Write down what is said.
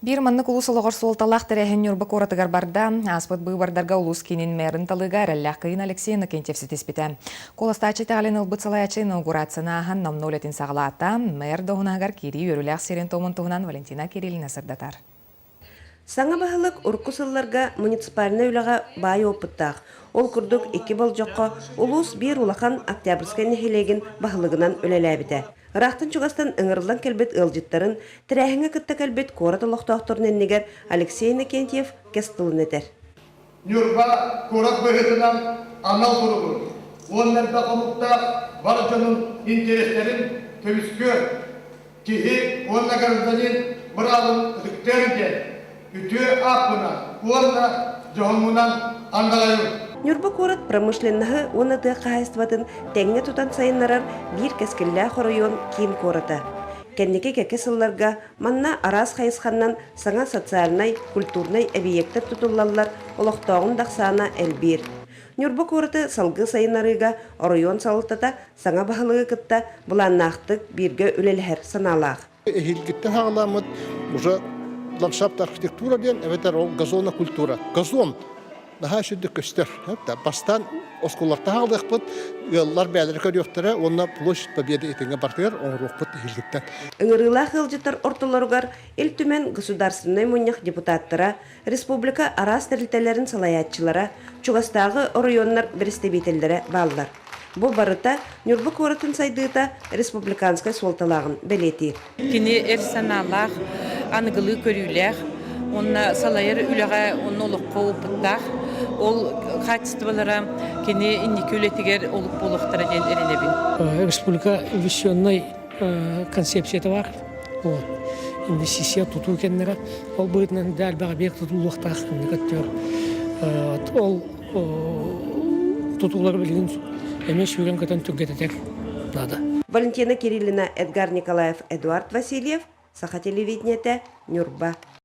Биир маннык улуус олоҕор суолталаах тэрээһин Ньурба куоратыгар барда. Ааспыт быыбардарга улуус киинин мэрин талыыга эрэллээх кыйын Алексей Иннокентьев ситиспитэ. Куоластааччы итэҕэлин ылбыт салайааччы инаугурацияны ааһан номнуо үлэтин саҕалаата. Мэр дуоһунаһыгар киирии үөрүүлээх сиэрин-туомун туһунан Валентина Кириллина сырдатар. Саҥа баһылык урукку сылларга муниципальнай үлэҕэ баай уопуттаах. Ол курдук икки болдьоххо улуус биир улахан Октябрьскай нэһилиэгин баһылыгынан үлэлээбитэ. Ыраахтан-чугастан ыҥырыллан кэлбит ыалдьыттарын, тэрээһиҥҥэ кытта кэлбит куорат олохтоохторун иннигэр Алексей Иннокентьев кэс тылын этэр. Ньурба куорат быһыытынан анал туругун уонна элбэх омуктаах бар дьонун интэриэстэрин көмүскүөр, киһи уонна гражданин быраабын ытыктыам диэн үтүө ааппынан уонна дьоһуммунан андаҕайым. Ньурба куорат промышленноһы уонна тыа хаһаайыстыбатын тэҥҥэ тутан сайыннарар биир кэскиллээх оройуон киин куората. Кэнники кэккэ сылларга манна араас хайысханнан саҥа социальнай, культурнай эбийиэктэр тутуллаллар, олохтооҕун да ахсаана элбиир. Ньурба куораты салгыы сайыннарыыга оройуон салалтата саҥа баһылыгы кытта былааннаахтык бииргэ үлэлэһэр санаалаах. Эһиилгиттэн саҕаламмыт уже ландшафт архитектура диэн эбэтэр ол газона культура. Газон наһаа үчүгдүк көстөр. Бастаан оскуолаттан хаалыахпыт, ыаллар бэйэлэрэ көрүөхтэрэ уонна площадь Победы итингэ бартыгар оҥоруохпут эһиилгиттэн. Ыҥырыылаах ыалдьыттар ортолоругар Ил Түмэн Государственнай Мунньах депутаттара, республика араас тэрилтэлэрин салайааччылара, чугастааҕы оройуоннар бэрэстэбиитэллэрэ бааллар. Бу барыта Ньурба куоратын сайдыыта республиканскай суолталааҕын бэлиэтиир. Кини эр санаалаах, аныгылыы көрүүлээх уонна салайар үлэҕэ уонна олоххо опыттаах. Ол хаачыстыбалара кини инники үлэтигэр олук буолуохтара диэн эрэнэбин. Республика инвестиционнай концепцията бар. Вот. Инвестиция тутуу кэннэрэ ол быһыытынан да элбэх объект тутуллуохтаах көттүөр. Ол тутуулары билигин эмиэ сүүрэн-көтөн түргэтэтэр наада. Валентина Кириллина, Эдгар Николаев, Эдуард Васильев, Саха телевидениетэ, Ньурба.